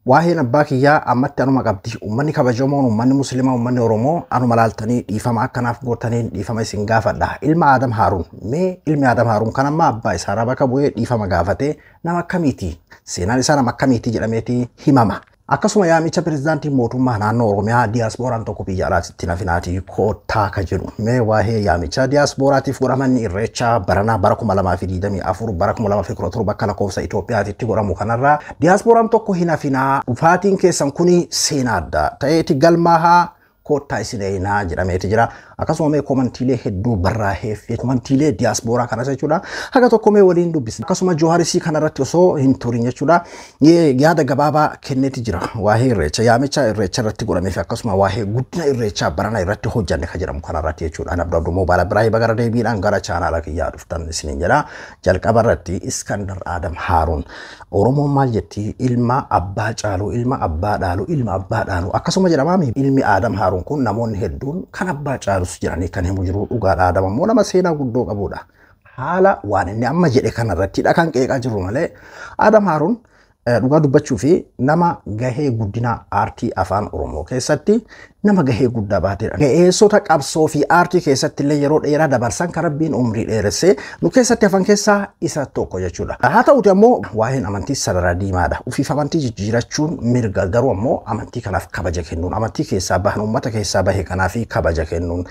Waa'een abbaa kiyyaa ammatti anuma qabdi. Uummanni kabajamoon, uummanni musliimaa, uummanni Oromoo anuma laaltanii dhiifama akkanaaf gootaniin dhiifama isin gaafadha. Ilma Aadam Haaruun, mee ilmi Aadam Haaruun kan amma abbaa isaa bakka bu'ee dhiifama gaafatee nama akkamiiti? Seenaan isaa nama akkamiiti jedhameeti himama. Akkasuma yaamicha pirezidaantii mootummaa naannoo Oromiyaa diyaaspooraan tokko biyya alaatti nafinaati koottaa ka jedhu. Mee waa'ee yaamicha diyaaspooraatiif godhaman irreecha baranaa bara 2024 bara 2017 akka lakkoofsa Itoophiyaatitti godhamu kanarraa diyaaspooraan tokko hin hafinaa, dhufaatiin keessan kuni seenaa addaa ta'eeti galmaahaa, koottaa isin eenaa jedhameeti jira. Akkasuma mee komantiilee hedduu barraa'ee fi komantiilee diyaaspooraa kanas jechuudha. Haga tokko mee waliin dubbisna. Akkasuma Jooharisii kanarratti osoo hin turin jechuudha. Yaada gabaabaa kenneeti jira. Waa'ee irreecha yaamicha irreecha irratti godhamee fi akkasuma waa'ee guddina irreechaa barana irratti hojjanne kan jedhamu kanarratti jechuudha. Ani Abduu Abduu Moobaala Biraahi bagara deebiidhaan gara chaanaala kiyyaa dhuftan isiniin jedha. Jalqaba irratti Iskandar Aadam Haaruun. Oromoon maal jetti? Ilma abbaa caalu, ilma abbaa dhaalu, ilma abbaa dhaalu. Akkasuma jedhamaami ilmi Aadam Haaruun kun namoonni hedduun kan abbaa caalus jedhanii kan himu jiru. Dhugaadha, Adam ammoo nama seenaa guddoo qabudha. Haala waan inni amma jedhe kanarrattidha kan qeeqaa jiru malee Adam Haaruun dhugaa dubbachuu fi nama gahee guddina aartii afaan Oromoo keessatti nama gahee guddaa baatedha. Ga'eessota qabsoo fi aartii keessatti illee yeroo dheeraa dabarsan kan Rabbiin umrii dheeressee nu keessatti hafan keessaa isa tokko jechuudha. Haa ta'uti ammoo waa'een amantii sarara diimaadha. Ufiif amantii jijjiirachuun mirga, garuu ammoo amantii kanaaf kabaja kennuun, amantii keessaa bahan, uummata keessaa bahe kanaaf kabaja kennuun,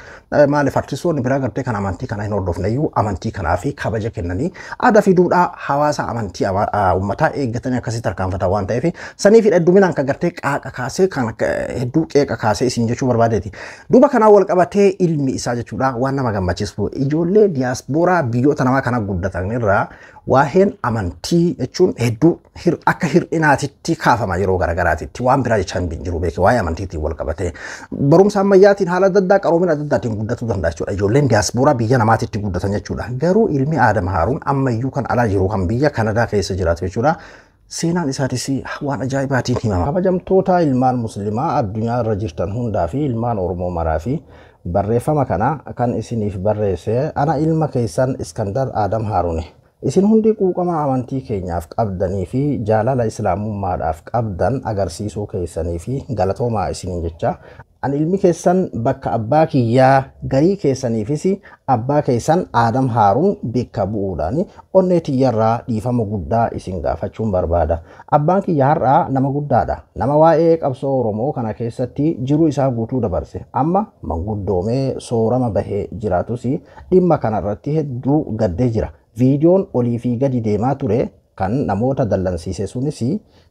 maaliif artistoonni biraa gartee kan amantii kana hin hordofne iyyuu amantii kanaaf kabaja kennanii aadaa fi duudhaa hawaasa amantii uummataa eeggatanii akkasitti tarkaanfatan waan ta'eef sanii fi hedduminaan kan gartee qaaqa kaasee kan hedduu qeeqa kaasee isin jechuu barbaadeeti. Duuba kanaan wal qabatee ilmi isaa jechuudha waan nama gammachiisu ijoollee diyaaspooraa biyyoota namaa kana guddatan irraa waa'een amantii jechuun hedduu akka hir'inaatitti kaafama yeroo garagaraatitti. Waan biraa jechaa hin jiru beeke, waa'ee amantiitiin wal qabatee barumsa ammayyaatiin haala adda addaa qaroomina adda addaatiin guddatuu danda'a jechuudha. Ijoolleen diyaaspooraa biyya namaatitti guddatan jechuudha. Garuu ilmi Aadam Haaruun ammayyuu kan alaa jiru kan biyya Kanadaa keessa jiraatu jechuudha. Seenaan isaatis waan ajaa'ibaatiin himama. Kabajamtoota ilmaan musliimaa addunyaa irra jirtan hundaa fi ilmaan Oromoo maraa fi barreeffama kana kan isiniif barreesse ana ilma keessan Iskandar Aadam Haaruuni. Isin hundi quuqama amantii keenyaaf qabdanii fi jaalala islaamummaadhaaf qabdan agarsiisuu keessanii fi galatoomaa isiniin jecha. Ani ilmi keessan bakka abbaa kiyyaa garii keessaniifis abbaa keessan Aadam Haaruun bakka bu'uudhaan onnee tiyyarraa dhiifama guddaa isin gaafachuun barbaada. Abbaan kiyya har'aa nama guddaadha. Nama waa'ee qabsoo Oromoo kana keessatti jiruu isaa guutuu dabarse. Amma manguddoomee soorama bahee jiraatus dhimma kanarratti hedduu gaddee jira. Viidiyoon olii fi gadi deemaa ture kan namoota dallansiise sunis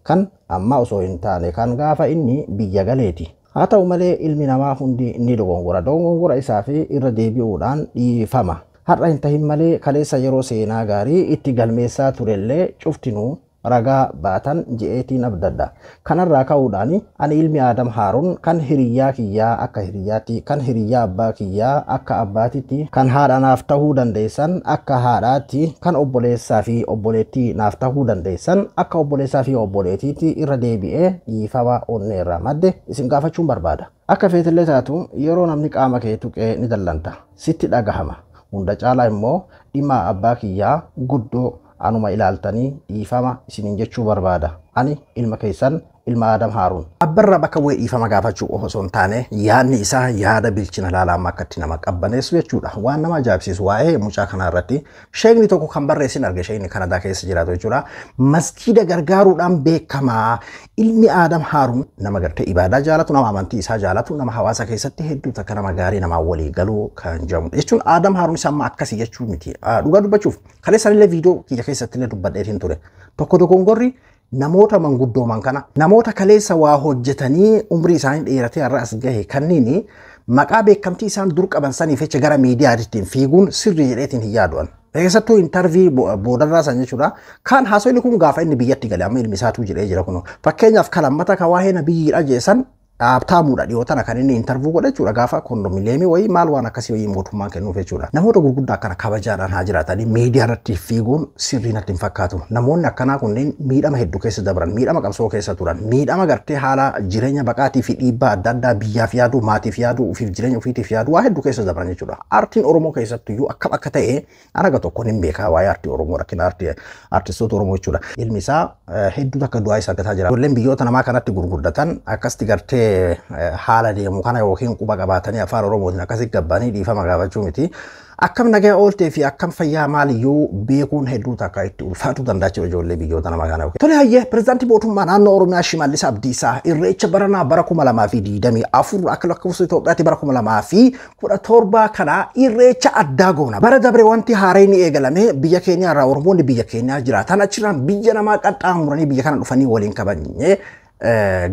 kan amma osoo hin taane kan gaafa inni biyya galeeti. Haa ta'u malee ilmi namaa hundi ni dogongora. Dogongora isaa fi irra deebi'uudhaan dhiifama. Har'a hin tahin malee kaleessa yeroo seenaa gaarii itti galmeessaa turellee cuftinuu ragaa baatan je'eetiin abdadha. Kanarraa ka'uudhaan ani ilmi Aadam Haaruun kan hiriyyaa kiyyaa akka hiriyyaatti, kan hiriyyaa abbaa kiyyaa akka abbaatitti, kan haadha naaf ta'uu dandeessan akka haadhaatti, kan obboleessaa fi obboleettii naaf ta'uu dandeessan akka obboleessaa fi obboleettiitti irra deebi'ee dhiifama onneerraa madde isin gaafachuun barbaada. Akka feetillee taatu yeroo namni qaama kee tuqee ni dallanta. Sitti dhagahama. Hunda caalaa immoo dhimma abbaa kiyyaa guddoo anuma ilaaltanii dhiifama isiniin jechuu barbaada. Ani ilma keessan ilma Aadam Haaruun. Abbarraa bakka bu'ee dhiifama gaafachuu qofa osoo hin taane yaadni isaa yaada bilchina laalaa amma akkatti nama qabbaneessu jechuudha. Waan nama ajaa'ibsiisu waa'ee mucaa kanaa irratti sheekni tokko kan barreessin arge, sheekni Kanadaa keessa jiraatu jechuudha. Masjiida gargaaruudhaan beekamaa ilmi Aadam Haaruun nama gartee ibaadaa jaalatu, nama amantii isaa jaalatu, nama hawaasa keessatti hedduu takka nama gaarii namaa walii galuu kan jedhamu. Jechuun Aadam Haaruun isa amma akkasii jechuu miti. Dhugaa dubbachuuf kaleessa illee viidiyoo kiyya keessatti illee dubbadheetiin ture. Tokko dogongorri namoota manguddooman kana, namoota kaleessa waa hojjetanii umrii isaanii dheeratee har'a as gahe kanneen maqaa beekamtii isaan dur qaban saniif jecha gara miidiyaatti fiiguun sirrii jedheetiin hin yaadu'an. Keessattuu intarvii boodarraa san jechuudha. Kan haasofni kun gaafa inni biyyatti gale amma ilmi isaatuu jedhee jira kun. Fakkeenyaaf kan lammata kan waa'ee nabiyyiidha jeessan Dhaabtaamuudha dhiyoo tana kan inni intarvuu godhe jechuudha gaafa kondominiyeemii wayii maal waan akkasii wayii mootummaan kennuuf jechuudha. Namoota gurguddaa akkana kabajaadhaan haa jiraatanii miidiyaa irratti fiiguun sirrii natti hin fakkaatu. Namoonni akkanaa kunneen miidhama hedduu keessa dabran, miidhama qabsoo keessa turan, miidhama gartee haala jireenya baqaatii fi dhiibbaa adda addaa biyyaaf yaaduu, maatiif yaaduu, ofiif jireenya ofiitiif yaaduu waa hedduu keessa dabran jechuudha. Aartiin Oromoo keessattuyyuu akkam akka ta'e anaga tokkoon hin beekaa waa'ee aartii Oromoo rakkina aartistoota Oromoo jechuudha. Ilmi isaa hedduu takka du'aa isa argataa jira. Ijoolleen biyyoota namaa kanatti gurguddatan akkasitti gartee haala deemu kana yookiin quba qabaatanii afaan Oromootiin akkasitti gabbanii dhiifama gaafachuu miti. Akkam nagaa ooltee fi akkam fayyaa maaliyyuu beekuun hedduu takka itti ulfaatu danda'a jechuudha ijoollee biyyoota namaa kana. Tole hayyee pirezidaantii mootummaa naannoo Oromiyaa Shimallis Abdiisaa irreecha baranaa bara 2024 akka lakkoofsa Itoophiyaatti bara 2017 kana irreecha addaa goona. Bara dabre wanti haaraan ni eegalame biyya keenya irraa Oromoonni biyya keenyaa jiraatan achirraan biyya namaa qaxxaamuranii biyya kana dhufanii waliin kabajne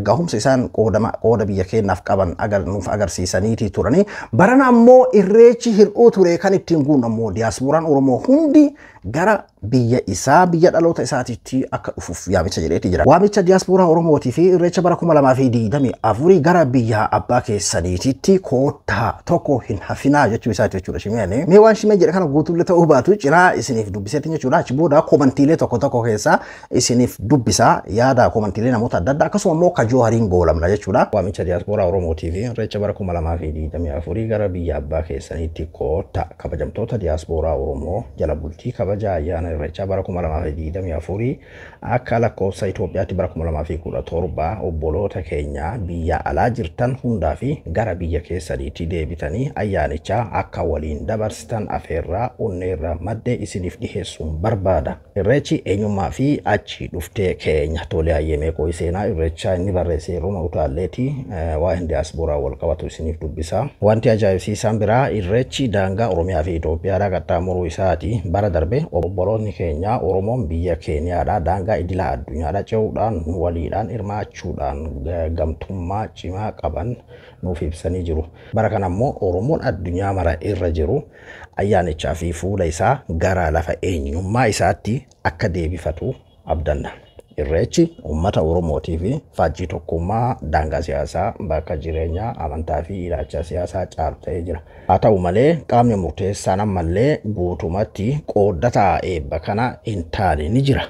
gahumsa isaan qooda biyya keenyaaf qaban nuuf agarsiisaniiti turanii. Barana ammoo irreechi hir'uu ture kan ittiin guun ammoo diyaaspooraan Oromoo hundi gara biyya isaa biyya dhaloota isaatiitti akka dhufuuf yaamicha jedheeti jira. Waamicha diyaaspooraa Oromootii fi irreecha bara 2024 gara biyya abbaa keessaniititti koottaa tokko hin hafinaa jechuu isaati jechuudha shimeen. Mee waan shimeen jedhe kana guutuullee ta'uu baatu cinaa isiniif dubbiseetiin jechuudha. Achi booda komantiilee tokko tokko keessaa isiniif dubbisaa yaada komantiilee namoota adda addaa akkasuma immoo kajoo hariin goolamna jechuudha. Waamicha diyaaspooraa Oromootii fi irreecha bara 2024 gara biyya abbaa keessaniitti koottaa kabajamtoota diyaaspooraa Oromoo jala bultii kabaja ayyaana irreechaa bara 2024 akka lakkoofsa Itoophiyaatti bara 2017 obboloota keenya biyya alaa jirtan hundaa fi gara biyya keessaniitti deebitanii ayyaanicha akka waliin dabarsitan afeerraa onneerraa maddee isiniif dhiheessuun barbaada. Irreechi eenyummaa fi achi dhuftee keenya tolee hayyemee qo'i seenaa irreechaa inni barreesse Ruma Utaalleeti waa'een diyaaspooraa wal qabatu isiniif dubbisa. Wanti ajaa'ibsiisaan biraa irreechi daangaa Oromiyaa fi Itoophiyaadhaa qaxxaamuruu isaati. Bara darbe obboloonni keenya Oromoon biyya Keeniyaadhaa daangaa idila addunyaadhaa ce'uudhaan waliidhaan hirmaachuudhaan gamtummaa cimaa qaban nuuf ibsanii jiru. Bara kana immoo Oromoon addunyaa mara irra jiru ayyaanichaa fi fuula isaa gara lafa eenyummaa isaatti akka deebifatu abdanna. Irreechi uummata Oromootii fi faajjii tokkummaa daangaa siyaasaa bakka jireenyaa amantaa fi ilaalcha siyaasaa caalu ta'ee jira. Haa ta'u malee qaamni murteessaan ammallee guutumatti qooddataa eebba kana hin taane ni jira.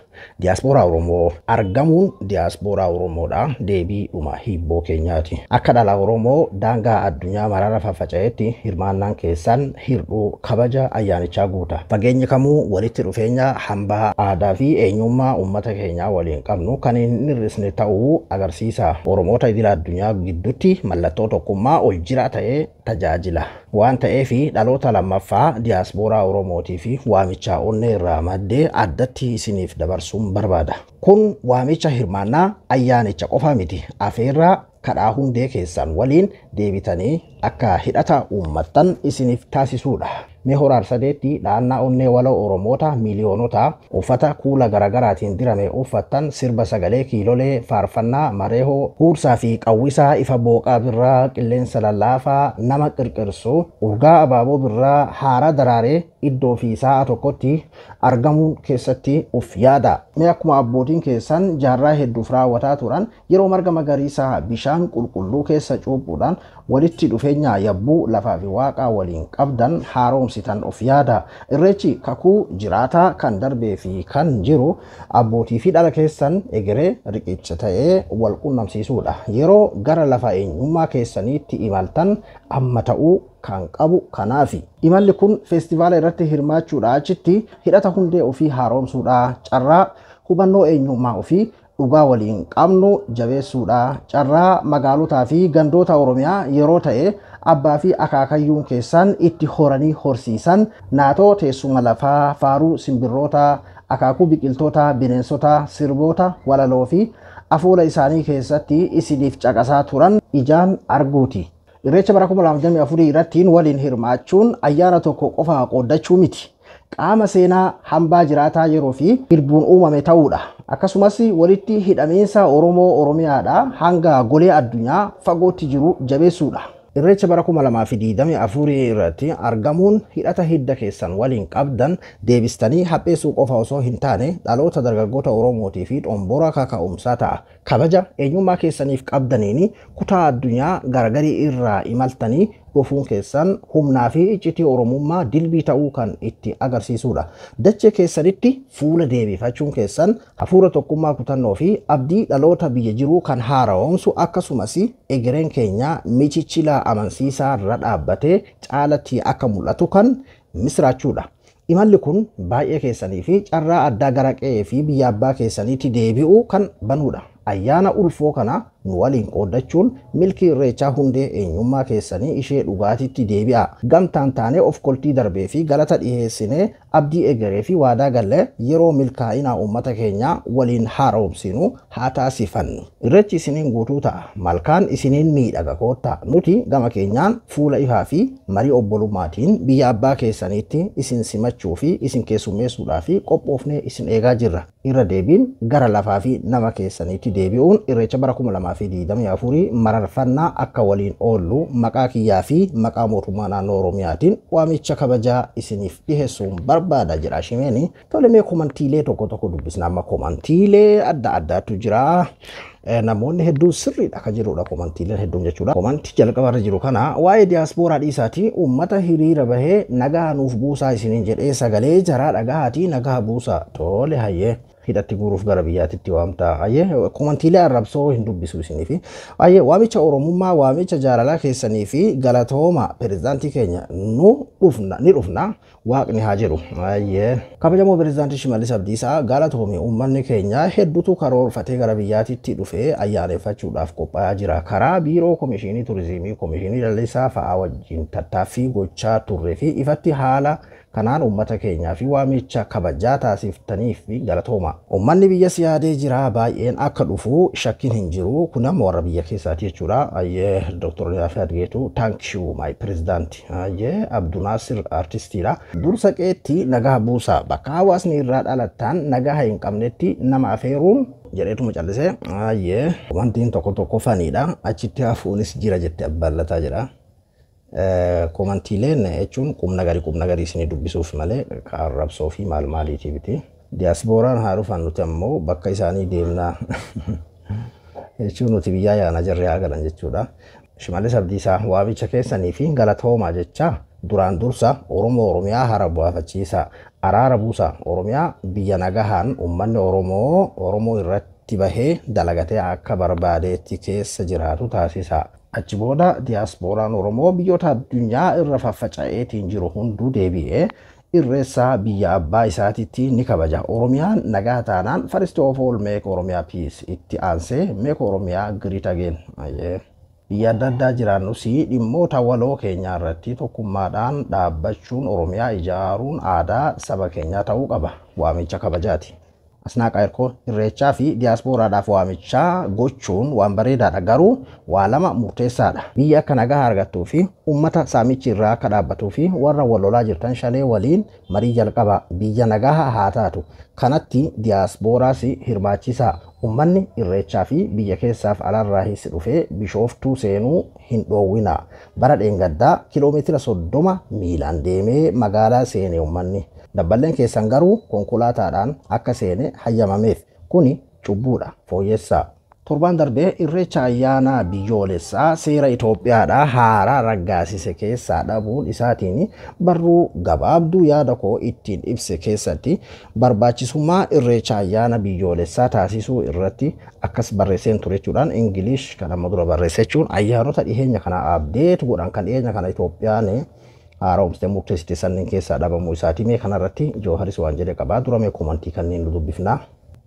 Diyaaspooraa Oromoo argamuun diyaaspooraa Oromoodha deebii dhuma hibboo keenyaati. Akka dhala Oromoo daangaa addunyaa maraara faffaca'etti hirmaannaan keessan hir'uu kabaja ayyaanichaa guuta. Fageenyi kamuu walitti dhufeenya hambaa aadaa fi eenyummaa uummata keenyaa waliin qabnu kan hin hir'isne ta'uu agarsiisa. Oromoota idila addunyaa gidduutti mallattoo tokkummaa ol jira ta'ee tajaajila. Waan ta'eef dhaloota lammaffaa diyaaspooraa Oromootii fi waamicha onnee irraa maddee addatti isiniif dabarsuun barbaada. Kun waamicha hirmaannaa ayyaanicha qofa miti. Afeerraa kadhaa hundee keessan waliin deebitanii akka hidhata uummattan isiniif taasisuudha. Mee hora Arsadeetti dha'annaa onnee waloo Oromoota miiliyoonota uffata kuula garaagaraatiin dirame uffattan sirba sagalee kiilolee faarfannaa mareehoo huursaa fi qawwisaa ifa booqaa birraa qilleensa lallaafaa nama qirqirsu urgaa abaaboo birraa haara daraaree iddoo fi sa'a tokkotti argamuun keessatti uf yaada. Mee akkuma abbootiin keessan jaarraa hedduuf raawwataa turan yeroo marga magariisaa bishaan qulqulluu keessa cuuphuudhaan walitti dhufeenya yabbuu lafaa fi waaqaa waliin qabdan haaromsitan of yaada. Irreechi kakuu jiraataa kan darbee fi kan jiru abbootii fi dhala keessan egeree riqicha ta'ee wal qunnamsiisuudha. Yeroo gara lafa eenyummaa keessaniitti imaltan amma ta'uu kan qabu kanaafi. Imalli kun feestivaala irratti hirmaachuudha achitti hidhata hundee ofii haaromsuudha. Carraa hubannoo eenyummaa ofii dhugaa waliin qabnu jabeessuudha. Carraa magaalotaa fi gandoota Oromiyaa yeroo ta'e abbaa fi akaakayyuun keessan itti horanii horsiisan naatoo teessuma lafaa faaruu simbirroota akaakuu biqiltoota bineensota sirboota walaloo fi afoola isaanii keessatti isiniif caqasaa turan ijaan arguuti. Irreecha bara 2024 irratti waliin hirmaachuun ayyaana tokko qofa qooddachuu miti. Qaama seenaa hambaa jiraataa yeroo fi hirbuun uumame ta'uudha. Akkasumas walitti hidhamiinsa Oromoo Oromiyaadha hanga golee addunyaa fagootti jiru jabeessuudha. Irreecha bara 2024 irratti argamuun hidhata hidda keessan waliin qabdan deebistanii hapheessuu qofa osoo hin taane dhaloota dargaggoota Oromootii fi xomboora kaka'umsaa ta'a. Kabaja eenyummaa keessaniif qabdaniin kutaa addunyaa garagarii irraa imaltanii dhufuun keessan humnaa fi iccitii Oromummaa dilbii ta'uu kan itti agarsiisudha. Dachee keessanitti fuula deebifachuun keessan hafuura tokkummaa, kutannoo fi abdii dhaloota biyya jiruu kan haara'oomsu, akkasumas egereen keenya michichilaa amansiisaa irra dhaabbatee caalatti akka mul'atu kan misiraachuudha. Imalli kun baay'ee keessanii fi carraa addaa gara qe'ee fi biyya abbaa keessaniitti deebi'uu kan banuudha. Ayyaana ulfoo kana nu waliin qooddachuun milkii irreechaa hundee eenyummaa keessanii ishee dhugaatitti deebi'a. Gamtaan taanee of koltii darbee fi galata dhiheessinee abdii egeree fi waadaa gallee yeroo milkaa'inaa uummata keenyaa waliin haaromsinu haa taasifannu. Irreechi isiniin guutuu ta'a. Malkaan isiniin miidhaga koottaa. Nuti gama keenyaan fuula ifaa fi marii obbolummaatiin biyya abbaa keessaniitti isin simachuu fi isin keessummeessuudhaa fi qophoofnee isin eegaa jirra. Irra deebiin gara lafaa fi nama keessaniitti deebi'uun irreecha bara 2024 mararfannaa akka waliin oollu maqaa kiyyaa fi maqaa mootummaa naannoo Oromiyaatiin waamicha kabajaa isiniif dhiheessuun barbaada jedha Shimeeni. Tole, mee komantiilee tokko tokko dubbisna. Amma komantiilee adda addaatu jira. Namoonni hedduun sirriidha kan jirudha komantiileen hedduun jechuudha. Komantii jalqabarra jiru kana waa'ee diyaaspooraa dhiisaatii uummata hiriira bahee nagaa nuuf buusaa isiniin jedhee sagalee jaraa dhagahaatii nagaa buusaa. Tole, hayyee, hidhatti guuruuf gara biyyaatitti waamta. Hayyee, komantiilee arrabsoo hin dubbisu isiniifi. Hayyee, waamicha Oromummaa, waamicha jaalalaa keessanii fi galatooma pirezidaantii keenya, nu dhufna, ni dhufna, waaqni haa jedhu. Hayyee, kabajamoo pirezidaantii Shimallis Abdiisaa, galatoomi. Uummanni keenya hedduutu karoorfatee gara biyyaatitti dhufee ayyaaneffachuudhaaf qophaa'aa jira. Karaa biiroo komishinii turizimii, komishinii lalisaa fa'aa wajjin tattaaffii gochaa turre fi ifatti haala kanaan uummata keenyaa fi waamicha kabajaa taasiftaniif galatooma. Uummanni biyya siyaadee jira, baay'een akka dhufu shakkiin hin jiru. Kun amma warra biyya keessaati jechuudha. Ayyee, Dr. Yaafi Adgeetu, thank you my president. Ayyee, Abdunaasir artistiidha. Dursa qeetti nagaa buusa. Bakka hawaasni irraa dhalattan nagaa hin qabnetti nama afeeruun jedheetuma callisee. Ayyee, wantiin tokko tokko faniidha. Achitti hafuunis jira jette abballataa jedha. Komantiileen jechuun qubna garii isinii dubbisuuf malee arrabsoo fi maal maaliitiif miti. Diyaaspooraan haa dhufan, nuti ammoo bakka isaanii deemnaa jechuun nuti biyyaa yaana, jirree haa galan jechuudha. Shimallis Abdiisaa, waamicha keessanii fi galatoomaa jecha duraan dursa Oromoo Oromiyaa hara bu'aafachiisa. Araara buusa. Oromiyaa biyya nagahaan uummanni Oromoo Oromoo irratti bahee dalagatee akka barbaadeetti keessa jiraatu taasisa. Achi booda diyaaspooraan Oromoo biyyoota addunyaa irra faffaca'eetiin jiru hunduu deebi'ee irreessaa biyya abbaa isaatitti ni kabaja. Oromiyaan nagaa taanaan, first of all make Oromiyaa peace, itti aansee make Oromiyaa great again. Biyya adda addaa jiraannus dhimmoota waloo keenyaa irratti tokkummaadhaan dhaabbachuun Oromiyaa ijaaruun aadaa saba keenyaa ta'uu qaba. Waamicha kabajaati. Asnaaqaa Hirkoo, irreechaa fi diyaaspooraadhaaf waamichaa gochuun waan bareedaadha. Garuu waa lama murteessaadha. Biyya akka nagaa argattuu fi uummata saamichi irraa akka dhaabbatuu fi warra wal lolaa jirtan shanee waliin marii jalqaba. Biyya nagaa haa taatu. Kanatti diyaaspooraas hirmaachisaa. Uummanni irreechaa fi biyya keessaaf alaarraahis dhufee Bishooftuu seenuu hin dhoowwina. Bara dheengaddaa kiloomeetira 30 miilaan deemee magaalaa seene uummanni. Dabballeen keessan garuu konkolaataadhaan akka seene hayyamameef. Kuni cubbuudha. Fooyyessaa. Torbaan darbee irreecha ayyaana biyyoolessaa seera Itoophiyaadhaa haaraa raggaasise keessaa dhabuun isaatiin barruu gabaabduu yaada koo ittiin ibse keessatti barbaachisummaa irreecha ayyaana biyyoolessaa taasisuu irratti akkas barreesseen ture jechuudhaan Ingilish kan amma dura barreesse jechuun ayyaanota dhiheenya kana update godhan kan dhiheenya kana Itoophiyaan haaromsitee murteessite sanniin keessaa dhabamuu isaati. Mee kanarratti Jooharis waan jedhe qabaa. Dura mee komantii kanneen nu dubbifnaa.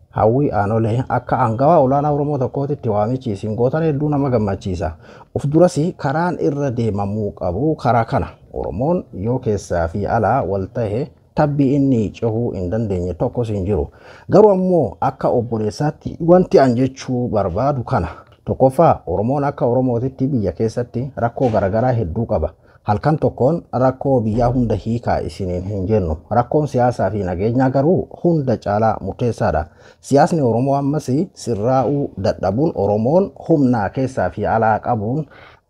Hawwii Aanolee, akka aangawaa olaanaa Oromoo tokkootitti waamichi isin gootan hedduu nama gammachiisa. Uf duras karaan irra deemamuu qabu karaa kana. Oromoon yoo keessaa fi alaa wal tahe tabbii inni cehuu hin dandeenye tokkos hin jiru. Garuu ammoo akka obboleessaatti wanti an jechuu barbaadu kana. Tokkoffaa, Oromoon akka Oromootitti biyya keessatti rakkoo garaagaraa hedduu qaba. Halkan tokkoon rakkoo biyyaa hunda hiikaa isiniin hin jennu. Rakkoon siyaasaa fi nageenyaa garuu hunda caalaa murteessaadha. Siyaasni Oromoo ammas sirraa'uu dadhabuun Oromoon humna keessaa fi alaa qabuun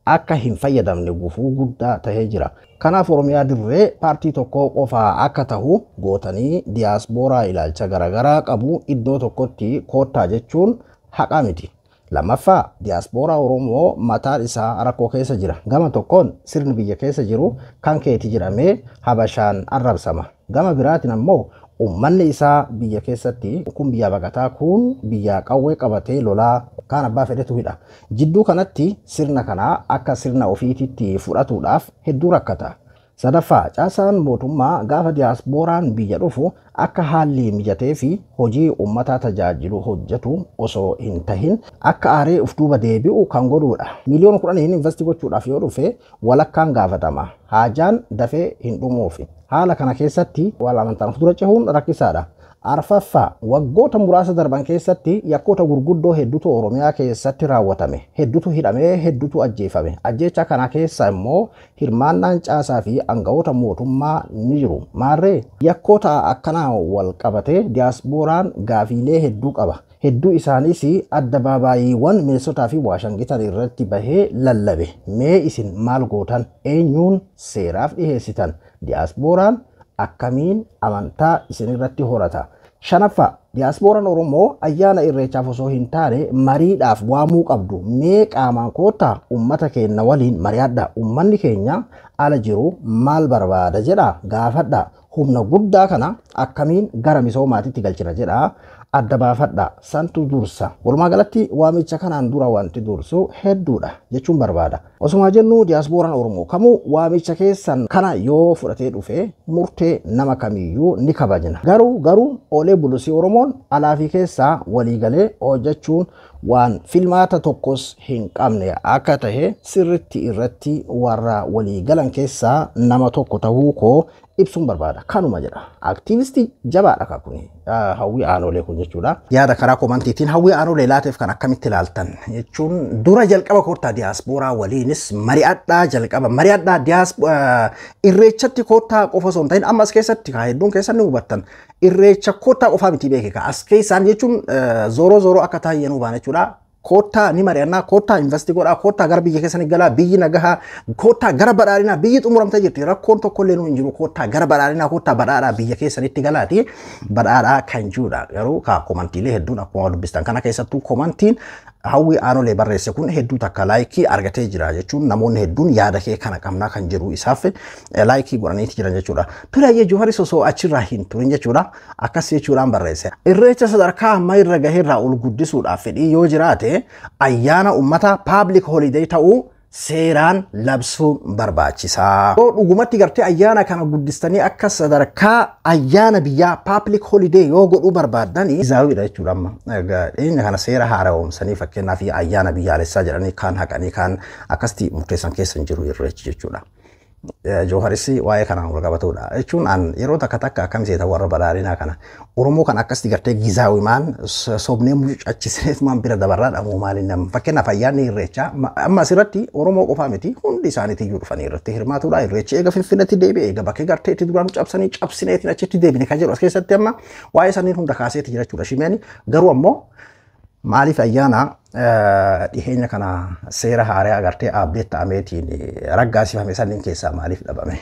akka hin fayyadamne gufuu guddaa tahee jira. Kanaaf Oromiyaa dirree paartii tokko qofaa akka tahu gootanii diyaaspooraa ilaalcha garaagaraa qabu iddoo tokkotti koottaa jechuun haqa miti. Lammaffaa, diyaaspooraa Oromoo mataan isaa rakkoo keessa jira. Gama tokkoon sirni biyya keessa jiru kan keeti jedhamee Habashaan arrabsama. Gama biraatiin ammoo uummanni isaa biyya keessatti kun biyya baqataa, kun biyya qawwee qabatee lolaa, kaan abbaa fedhetu hidha. Jidduu kanatti sirna kanaa akka sirna ofiititti fudhatuudhaaf hedduu rakkata. Sadaffaa, caasaan mootummaa gaafa diyaaspooraan biyya dhufu akka haalli mijatee fi hojii uummataa tajaajilu hojjetu osoo hin tahin akka aaree of duuba deebi'u kan godhudha. Miliyoona 10 invest gochuudhaaf yoo dhufe walakkaan gaafatama. Haajaan dafee hin dhumuufi. Haala kana keessatti wal amantaan of dura cehuun rakkisaadha. Arfaffaa, waggoota muraasa darban keessatti yakkoota gurguddoo hedduutu Oromiyaa keessatti raawwatame. Hedduutu hidhamee, hedduutu ajjeefame. Ajjeecha kana keessa immoo hirmaannaan caasaa fi aangawoota mootummaa ni jiru. Maarree yakkoota akkanaa wal qabatee diyaaspooraan gaafiilee hedduu qaba. Hedduu isaaniis addabaabayiiwwan Mineesotaa fi Waashangitan irratti bahee lallabe. Mee isin maal gootan? Eenyuun seeraaf dhiheessitan? Diyaaspooraan akkamiin amantaa isinirratti horata? Shanaffaa, diyaaspooraan Oromoo ayyaana irreechaaf osoo hin taane mariidhaaf waamuu qabdu. Mee qaamaan koottaa uummata keenya waliin mari'adha. Uummanni keenya ala jiru maal barbaada jedha gaafadha. Humna guddaa kana akkamiin gara misoomaatitti galchina jedha adda baafadha. Santu dursa. Walumaa galatti waamicha kanaan dura wanti dursu hedduudha jechuun barbaada. Osuma jennu diyaaspooraan Oromoo kamuu waamicha keessan kana yoo fudhatee dhufe murtee nama kamiyyuu ni kabajna. Garuu oolee bulusii Oromoon alaa fi keessaa waliigalee hojjechuun waan filmaata tokkos hin qabne akka tahe sirritti irratti warra waliigalan keessaa nama tokko tahuu koo ibsuun barbaada. Kanuma jedha. Aktiivistii jabaadha kuni. Hawwii Aanolee kun jechuudha. Yaada karaa komantiitiin Hawwii Aanolee laateef kan akkamitti ilaaltan jechuun dura jalqaba koottaa diyaaspooraa waliinis mari'adhaa, jalqaba mari'adhaa, irreechatti koottaa qofa osoo hin ta'in amma as keessatti hedduun keessan ni hubattan. Irreecha koottaa qofaa miti beekeka. As keessaan jechuun zooroo zooroo akka taa'ee nu baana jechuudha. Koottaa ni mari'annaa, koottaa invest godhaa, koottaa gara biyya keessanii galaa, biyyi nagahaa, koottaa gara badhaadhinaa, biyyi xumuramtee jirti, rakkoon tokkollee nu hin jiru, koottaa gara badhaadhinaa, koottaa badhaadhaa biyya keessanitti galaati badhaadhaa kan jirudha. Garuu kaa komantiilee hedduun akkuma dubbistan kana keessattuu komantiin Hawwii Aanolee barreesse kun hedduu takka like argatee jira jechuun namoonni hedduun yaada kee kana qabnaa kan jiru isaaf like godhaniiti jiran jechuudha. Turaayyee Jooharis osoo achirraa hin turin jechuudha akkas jechuudhaan barreesse. Irreecha sadarkaa ammaa irra gaheerraa ol guddisuudhaaf fedhii yoo jiraate ayyaana uummata public holiday ta'uu seeraan labsuun barbaachisaa. Yoo dhugumatti gartee ayyaana kana guddistanii akka sadarkaa ayyaana biyyaa public holiday yoo godhuu barbaaddanii zaawiidha jechuudha amma. Dhiyeenya kana seera haara'oomsanii fakkeenyaaf ayyaana biyyaalessaa jedhanii kaan haqanii kaan akkasitti murteessan keessa hin jiru irreechi jechuudha. Jooharis waa'ee kanaan wal qabatudha. Jechuun an yeroo takka takka akkam seeta warra badhaadhinaa kana Oromoo kan akkasitti gartee gizaawimaan sobnee mucachisneetumaan bira dabarraa dhamoo maaliin nama fakkeenyaaf ayyaanni irreechaa amma asirratti Oromoo qofaa miti hundi isaaniitii dhufanii irratti hirmaatudha. Irreechi eega Finfinneetti deebi'e eega bakkee gartee itti duraan cabsanii cabsineetiin achitti deebine kan jedhu as keessatti amma waa'ee saniin hunda kaaseeti jira jechuudha. Shimeen garuu ammoo maaliif ayyaana dhiheenya kana seera haaraa agartee update ta'ameetiin raggaasifame sanniin keessaa maaliif dhabame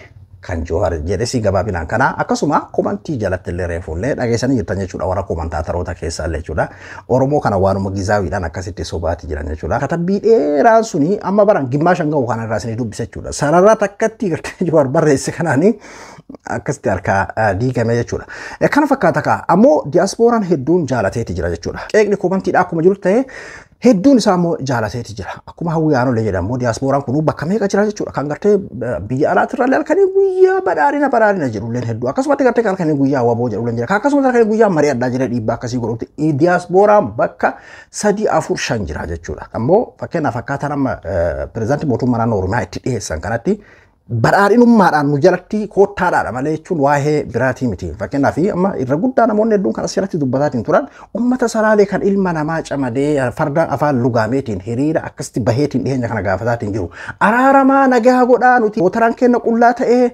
kan Joohar jedhesi gabaabinaan kana akkasuma komantii jalatti illee reefullee dhageessanii jirtan jechuudha warra komantaataroota keessaa illee jechuudha. Oromoo kana waanuma gizaawiidhaan akkasitti sobaati jiran jechuudha. Katabbii dheeraan suni amma baran gimmaa shan gahu kana irraa isinii dubbisa jechuudha. Sarara takkatti gartee Joohar barreesse kanaanii akkasitti harkaa diigame jechuudha. Kana fakkaata kaa ammoo diyaaspooraan hedduun jaalateeti jira jechuudha. Qeeqni komantiidha akkuma jiru ta'ee hedduun isaa immoo jaalateeti jira. Akkuma Hawwii Aanolee jedhamu diyaaspooraan kun bakka meeqa jira jechuudha. Kan gartee biyya alaatirra illee halkanii guyyaa badhaadhina badhaadhina jedhulleen hedduu. Akkasumatti gartee halkanii guyyaa waboo jedhulleen jira. Akkasumatti halkanii guyyaa mari'adhaa jedhee dhiibbaa akkasii godhutti diyaaspooraan bakka sadii afur shan jira jechuudha. Ammoo fakkeenyaaf akkaataan amma pirezidaantii mootummaa naannoo Oromiyaa itti dhiyeessan kanatti Badhaadhinummaadhaan nu jalatti koottaadhaadha malee jechuun waa'ee biraatii miti. Fakkeenyaaf amma irra guddaa namoonni hedduun kan asirratti dubbataatiin turan uummata Salaalee kan ilma namaa camadee farda afaan lugaameetiin hiriira akkasitti baheetiin dhiyeenya kana gaafataatiin jiru. Araaramaa nagaa godhaa, nuti mootaraan keenya qullaa ta'ee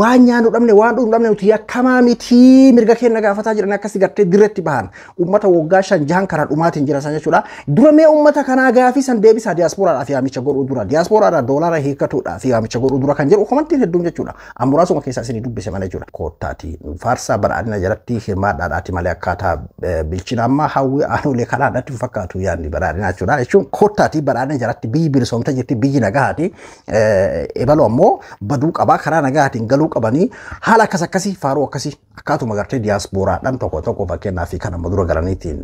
waan nyaannu dhabne, waan dhugnu dhabne, nuti yakkamaa miti, mirga keenya gaafataa jiran akkasitti gartee dirreetti bahan uummata waggaa 5 6 kana dhumaatiin jiran san jechuudha. Dura mee uummata kanaa gaafii san deebisaa diyaaspooraadhaaf yaamicha godhuu dura, diyaaspooraadhaa doolaara hiikkatuudhaaf yaamicha godhuu dura kan jedhu komantiin hedduun jechuudha. Muraasuma keessaa isinii dubbise malee jechuudha. Koottaati faarsaa badhaadhina jalatti hirmaadhaadhaati malee akkaataa bilchina ammaa hawwii aanolee kanaa natti fakkaatu yaadni badhaadhina jechuudha. Jechuun koottaati badhaadhina jalatti biyyi bilisoomte jirti, biyyi nagahaati. Ebaloo ammoo baduu qabaa, karaa nagahaatiin galuu qabanii, haala akkas akkasii faaruu akkasii akkaatuma gartee diyaaspooraadhaan tokko tokko fakkeenyaaf kan amma dura galaniitiin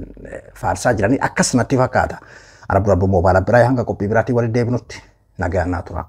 faarsaa jiranii akkas natti fakkaata. Arabdu Rabbuu moobaala biraa hanga qophii biraatiin walitti deebinutti nagaan naa tura.